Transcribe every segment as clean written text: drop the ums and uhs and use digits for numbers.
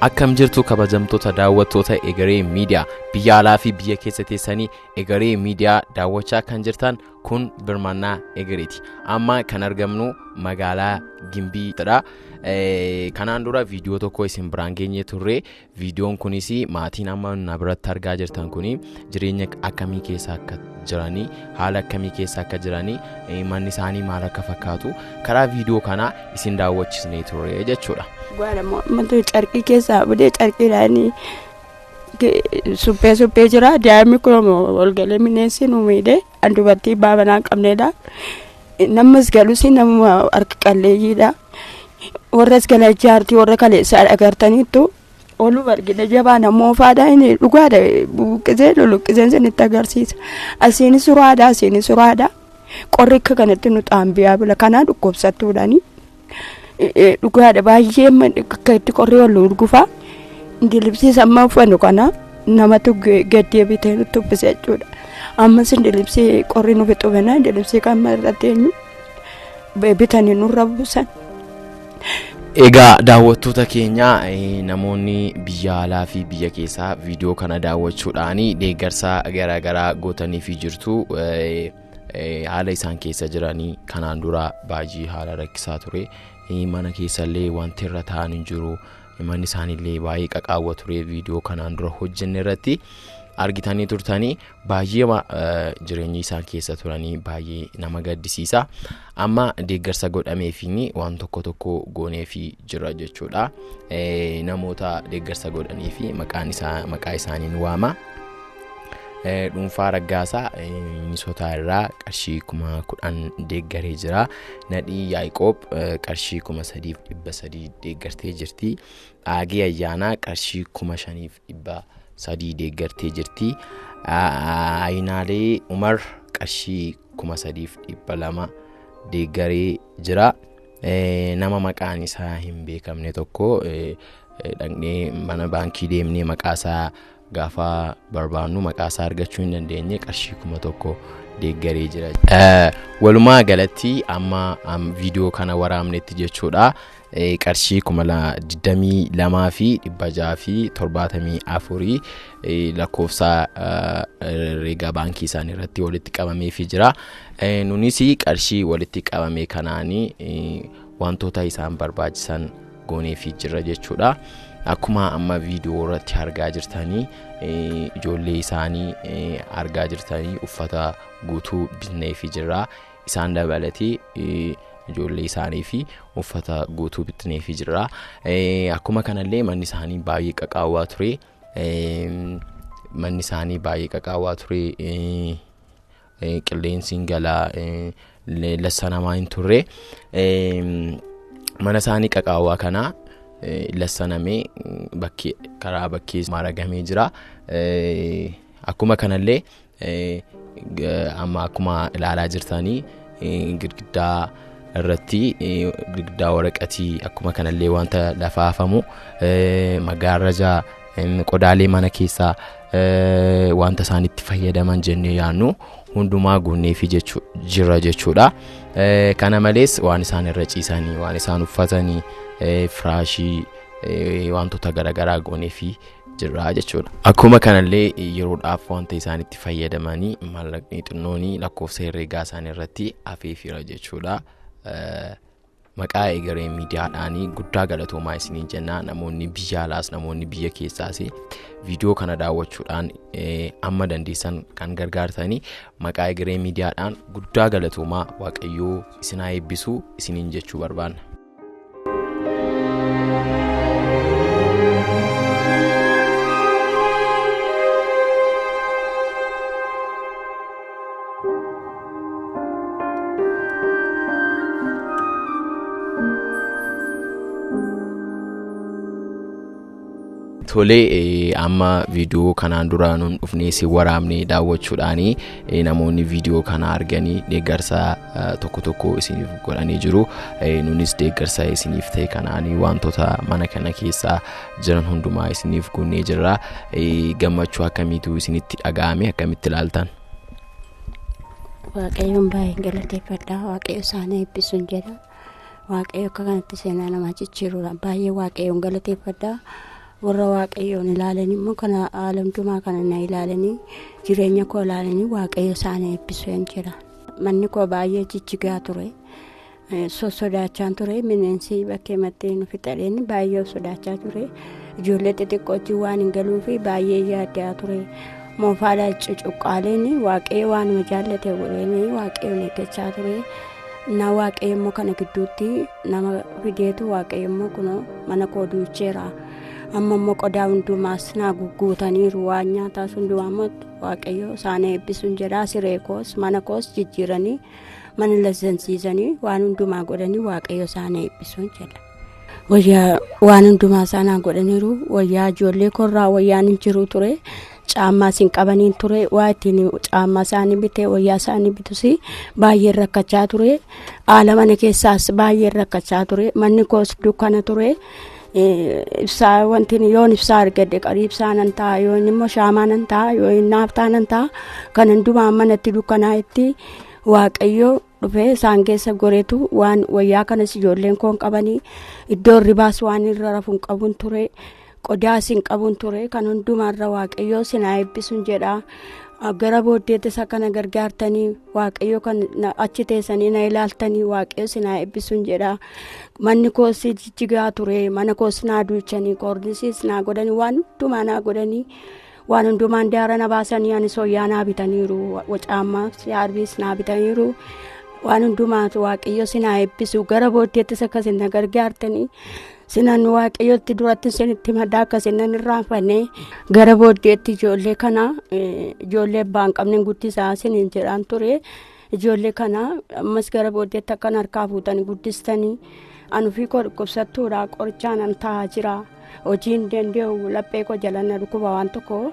Akkam jirtu kabajamtoota daawwattoota Egeree Miidiyaa biyya alaa fi biyya keessa teessanii Egeree Miidiyaa daawwachaa kan jirtan kun birmannaa Egereeti. Amma kan argamnu magaalaa Gimbiidha. Kanaan dura viidiyoo tokko isin biraan geenye turre. Viidiyoon kunis maatiin amma na biratti argaa jirtan kun jireenya akkamii keessa akka jiranii, haala akkamii keessa akka jiranii, manni isaanii maal akka fakkaatu karaa viidiyoo kanaa isin daawwachisnee turre jechuudha. Matu carqii keessaa budee carqiidhaan suphee suphee jira. Daa'imni kun ol galee bineensi nu miidhe. An dubartii baabanaa hin qabnedha. Namas galus nama harka qalleeyyiidha. Warras gala jaartii warra kaleessaa agartaniittu oluma argina jabaa namoofaadha inni dhugaadha buqqisee luluqqiseen sinitti agarsiisa. Asiin suraadha asiin suraadha. Qorri akka kanatti nu xaambiyaa bila kanaa dhukkubsattuudhaani. Dhugaadha baay'ee akka itti qorri wal urgufa. Indilibsiis amma uffannu kana namatu gaddee bitee nutti uffise jechuudha. Ammas indilibsii qorri nu fixu kana indilibsii kan irratti eenyu bitanii nurra buusan. Egaa daawwattoota keenya, namoonni biyya alaa fi biyya keessaa viidiyoo kana daawwachuudhaan deeggarsa garaagaraa gootaniifi jirtu. Haala isaan keessa jiranii kanaan dura baay'ee haala rakkisaa ture. Mana keessallee wanti irra taa'an hin jiru. Manni isaaniillee baay'ee qaqaawwa ture viidiyoo kanaan dura hojjenne irratti argitanii turtanii baay'ee jireenyi isaan keessa turanii baay'ee nama gaddisiisa. Amma deeggarsa godhameefiin waan tokko tokko gooneefii jira jechuudha. Namoota deeggarsa godhanii fi maqaa isaaniin waama. Dhuunfaa Raggaasaa Minisotaa irraa qarshii 10,000 deeggaree jira. Nadhii Yaaqoob qarshii 3,300 deeggartee jirti. Dhaagee Ayyaanaa qarshii 5,300 deeggartee jirti. Ayinaalee Umar qarshii 3,200 deeggaree jira. Nama maqaan isaa hin beekamne tokko dhaqnee mana baankii deemnee maqaa isaa gaafa barbaannu maqaa isaa argachuu hin dandeenye qarshii 1,000 deeggaree jira. Walumaa galatti amma viidiyoo kana waraabnetti jechuudha. Qarshii 22,674 lakkoofsa herreega baankii isaanii irratti walitti qabameefii jira. Nunis qarshii walitti qabame kanaanii wantoota isaan barbaachisan gooneefii jira jechuudha. Akkuma amma viidiyoo irratti argaa jirtanii ijoollee isaanii argaa jirtanii uffata guutuu bitneefii jirra. Isaan dabalatee ijoollee isaanii fi uffata guutuu bitneefii jirra. Akkuma kanallee manni isaanii baay'ee qaqaawwaa ture. Manni isaanii baay'ee qaqaawwaa ture. Qilleensi hin galaa lassanamaa hin turre. Mana isaanii qaqaawwaa kana lassanamee bakkee karaa bakkee maragamee jira. Akkuma kanallee amma akkuma ilaalaa jirtanii girgiddaa irratti girgiddaa waraqatii akkuma kanallee wanta lafa hafamu magaarrajaa qodaalee mana keessaa wanta isaan itti fayyadaman jennee yaadnu hundumaa guunneefi jira jechuudha. Kana malees waan isaan irra ciisanii waan isaan uffatanii firaashii wantoota garaagaraa gooneefi jira jechuudha. Akkuma kanallee yeroodhaaf wanta isaan itti fayyadamanii maallaqni xinnoon lakkoofsa herreegaa isaanii irratti hafeefira jechuudha. Maqaa Egeree Miidiyaadhaan guddaa galatoomaa isiniin jenna. Namoonni biyya alaas namoonni biyya keessaas viidiyoo kana daawwachuudhaan amma dandeessan kan gargaartanii maqaa Egeree Miidiyaadhaan guddaa galatoomaa Waaqayyoo isin haa eebbisu isiniin jechuu barbaanna. Tolee, amma viidiyoo kanaan dura nuun dhufnee si waraabnee daawwachuudhaan namoonni viidiyoo kana arganii deeggarsa tokko tokko isiniif godhanii jiru. Nunis deeggarsa isiniif ta'e kanaanii wantoota mana kana keessa jiran hundumaa isiniif guunnee jirra. Gammachuu akkamiitu isinitti dhaga'ame, akkamitti ilaaltan? Waaqayyoon baay'een galateeffadha. Waaqayyo isaan eebbisuun jedha. Waaqayyo akka kanatti seenaa namaa jijjiiruudhaan baay'ee Waaqayyoon galateeffadha. Warra Waaqayyoon ilaalan immoo kana haala hundumaa kana na ilaalanii jireenya koo ilaalanii Waaqayyo isaan eebbisu jedha. Manni koo baay'ee jijjigaa ture. Sossodaachaa ture. Bineensi bakkee mattee nu fixadheen baay'ee sodaachaa ture. Ijoollee xixiqqootti waan hin galuufi baay'ee yaaddaa ture. Moofaadhaa cucuqqaaleen Waaqayyo waanuma jaallate godheen Waaqayyoon eeggachaa ture. Na Waaqayyo immoo kana gidduutti nama fideetu Waaqayyo immoo kunoo mana koo duucheera. Amma immoo qodaa hundumaas naa guguutaniiru waan nyaataas hundumaa immoo Waaqayyo isaan eebbisuun jedha. Siree koos mana koos jijjiiranii mana lazzansiisanii waan hundumaa godhanii Waaqayyo isaan eebbisuun jedha. Wayyaa waan hundumaa isaanaa godhaniiru. Wayyaa ijoollee korraa wayyaan hin jiru ture. Caammaas hin qabaniin ture. Waa ittiin caammaa isaanii bitee wayyaa isaanii bitus baay'ee rakkachaa ture. Haala mana keessaas baay'ee rakkachaa ture. Manni koos dukkana ture. Ibsaa wanti yoon ibsaa argadhe qarii ibsaa nan ta'a, yoon immoo shaamaa nan ta'a, yoon naaftaa nan ta'a. Kan hundumaa manatti dukkanaa'etti Waaqayyo dhufee isaan keessa goreetu waan wayyaa kanas ijoolleen koon qabanii iddoo ribaas waan irra rafu hin qabuun ture. Qodaas hin qabuun ture. Kan hundumaarra Waaqayyo sinaa eebbisuun jedha. Gara booddeettis akkana gargaartanii Waaqayyo kan achi teessanii na ilaaltanii Waaqayyo sinaa eebbisuun jedha. Manni koos jijjigaa ture. Mana koos naa duuchanii koornisiis naa godhanii waan hundumaa naa godhanii waan hundumaan daara na baasanii anis wayyaa naa bitaniiru. Caammaas yaarbiis naa bitaniiru. Waan hundumaatu Waaqayyo sinaa eebbisu. Gara booddeettis akkasin na gargaartanii sinan Waaqayyotti duratti isinitti maddaa akkasin nan irraanfanne. Gara booddeetti ijoollee kana ijoollee abbaa hin qabne guddisaa isiniin jedhaan ture. Ijoollee kana ammas gara booddeetti akkan harkaa fuutanii guddistanii ani ofii koo dhukkubsattuudha. Qorichaan an taa'aa jira. Hojii hin danda'u. Laphee koo jala na dhukkuba waan tokko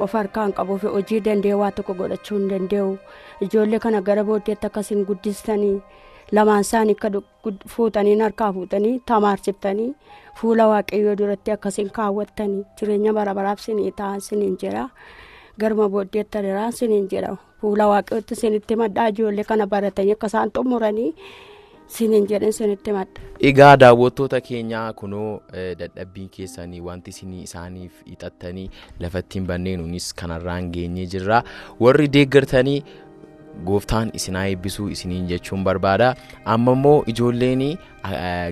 of harkaa hin qabuuf hojii danda'e waa tokko godhachuu hin danda'u. Ijoollee kana gara booddeetti akkasin guddistanii lamaan isaanii akka fuutanii harkaa fuutanii tamaarsiftanii fuula Waaqayyoo duratti akkasin kaawwattanii jireenya bara baraaf sinii ta'an siniin jedha. Garuma booddeetti adaraan siniin jedha. Fuula Waaqayyootti sinitti maddaa ijoollee kana baratanii akka isaan xumuranii siniin jedhan sinitti madda. Egaa daawwattoota keenyaa kunoo dadhabbiin keessanii wanti isinii isaaniif hixattanii lafatti hin banneen nunis kanarraan geenyee jirra. Warri deeggartanii gooftaan isinaa eebbisuu isiniin jechuun barbaada. Amma immoo ijoolleen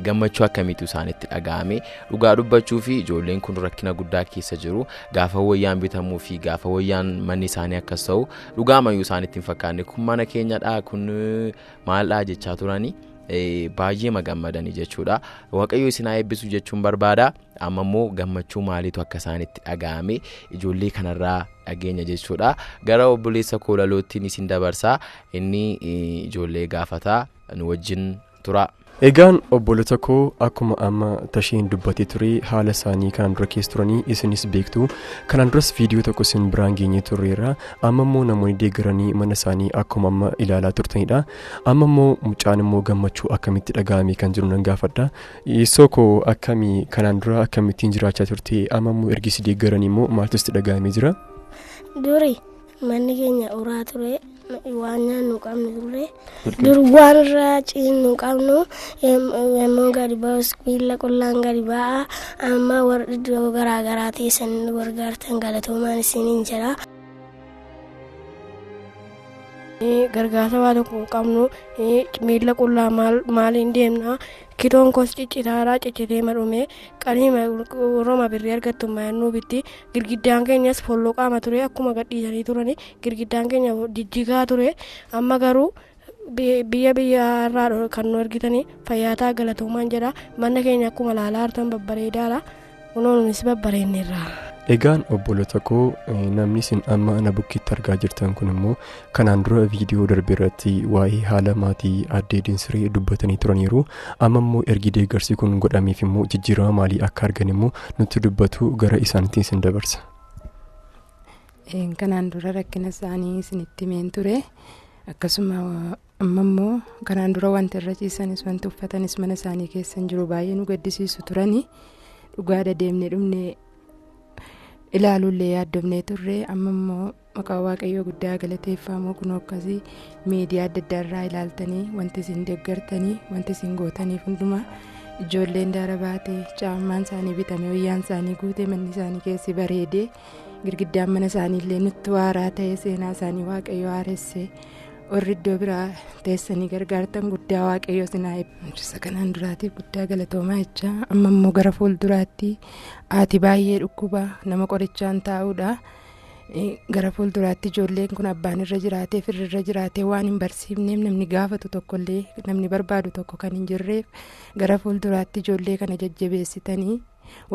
gammachuu akkamiitu isaanitti dhaga'ame? Dhugaa dubbachuu fi ijoolleen kun rakkina guddaa keessa jiru. Gaafa wayyaan bitamuu fi gaafa wayyaan manni isaanii akkas ta'u dhugaamayyuu isaanitti hin fakkaanne. Kun mana keenyadha, kun maaldha jechaa turani. Baay'ee magammadanii jechuudha. Waaqayyo isinaa eebbisu jechuun barbaada. Amma immoo gammachuu maaliitu akka isaanitti dhaga'ame ijoollee kanarraa dhageenya jechuudha. Gara obboleessa koolalootiin isin dabarsaa. Inni ijoollee gaafataa nu wajjin tura. Egaan obbolota koo akkuma amma tasheen dubbatee ture haala isaanii kanaan dura keessa turanii isinis beektu. Kanaan duras viidiyoo tokko isin biraan geenyee turreerra. Amma immoo namoonni deeggaranii mana isaanii akkuma amma ilaalaa turtanidha. Amma immoo mucaan immoo gammachuu akkamitti dhaga'ame kan jiru nan gaafadha. Yeessoo koo akkamii kanaan dura akkamittiin jiraachaa turte? Amma immoo ergi si deeggaranii immoo maaltu sitti dhaga'amee jira? Duri manni keenya uraa ture. Waan nyaannu qabnu ture. Dur waan irraa ciisnu qabnu yommuu gadi ba'us miila qullaan gadi ba'a. Amma warri iddoo garaa garaa teessan nu gargaartan galatoomaan isiniin jedha. Gargaarsa waan tokko hin qabnu miila qullaa maaliin deemna? Kiloon koos ciccitaadha, ciccitee madhume qanii roma birrii argattu maayannuu bitti. Girgiddaan keenyas folloqaama ture akkuma gadhiisanii turani. Girgiddaan keenya jijjigaa ture. Amma garuu biyya biyya irraa kan nu argitanii fayyaataa galatoomaan jedha. Manna keenya akkuma ilaalaa jirtan babbareedaadha. Kunoo nunis babbareenneerra. Egaan obbolota koo namni isin amma ana bukkeetti argaa jirtan kun immoo kanaan dura viidiyoo darbe irratti waa'ee haala maatii addee Dinsiree dubbatanii turaniiru. Amma immoo ergi deeggarsi kun godhameef immoo jijjiirama maalii akka argan immoo nutti dubbatu gara isaaniitiin isin dabarsa. Kanaan dura rakkina isaanii isinitti himeen ture. Akkasuma amma immoo kanaan dura wanti irra ciisanis wanti uffatanis mana isaanii keessa hin jiru baay'ee nu gaddisiisu turani. Dhugaa deemnee dhumne ilaaluullee yaaddofnee turre. Amma immoo maqaa Waaqayyoo guddaa galateeffamu kun akkasii miidiyaa adda addaa irraa ilaaltanii wanti isin deeggartanii wanti isin gootaniif hundumaa Ijoolleen daara baatee caammaan isaanii bitame wayyaan isaanii guutee manni isaanii keessi bareedee girgiddaan mana isaanii illee nutti waaraa ta'e seenaa isaanii waaqayyo haaresse warri iddoo biraa teessanii gargaartan guddaa waaqayyo sinaa eebbisu. Kanaan duraatiif guddaa galatoomaa jecha amma immoo gara fuulduraatti haati baay'ee dhukkuba nama qorichaan taa'uudha. Gara fuulduraatti ijoolleen kun abbaan irra jiraatee firri irra jiraatee waan hin barsiifneef namni gaafatu tokkollee namni barbaadu tokko kan hin jirreef gara fuulduraatti ijoollee kana jajjabeessitanii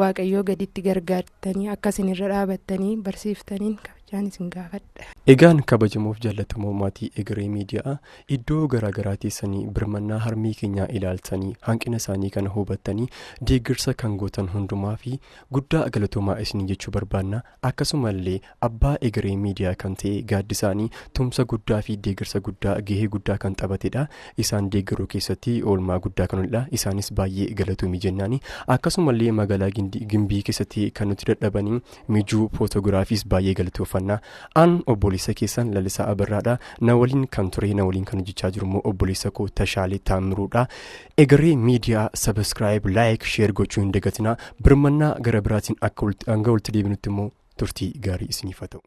waaqayyoo gaditti gargaartanii akkasin irra dhaabattanii barsiiftaniin kabajaan isin gaafadha. Egaan kabajamoof jaallatamoo maatii Egeree Miidiyaa iddoo garaagaraa teessanii birmannaa harmee keenyaa ilaaltanii hanqina isaanii kana hubattanii deeggarsa kan gootan hundumaa fi guddaa galatoomaa isinii jechuu barbaanna. Akkasumallee abbaa Egeree Miidiyaa kan ta'e gaaddisaanii tumsa guddaa fi deeggarsa guddaa gahee guddaa kan taphatedha. Isaan deeggaruu keessatti oolmaa guddaa kan ooludha. Isaanis baay'ee galatoomii jennaani. Akkasumallee magaalaa Gimbii keessatti kan nuti dadhabanii mijuu footogiraafiis baay'ee galatooffanna. An obboleessa keessan Lalisaa Abirraadha. Na waliin kan ture na waliin kan hojjechaa jiru immoo obboleessa koo Tashaalee Taamiruudha. Egeree Miidiyaa sabiskiraayib, laayik, sheer gochuu hin dagatinaa. Birmannaa gara biraatiin akka hanga walitti deebinutti immoo turtii gaarii isiniif haa ta'u.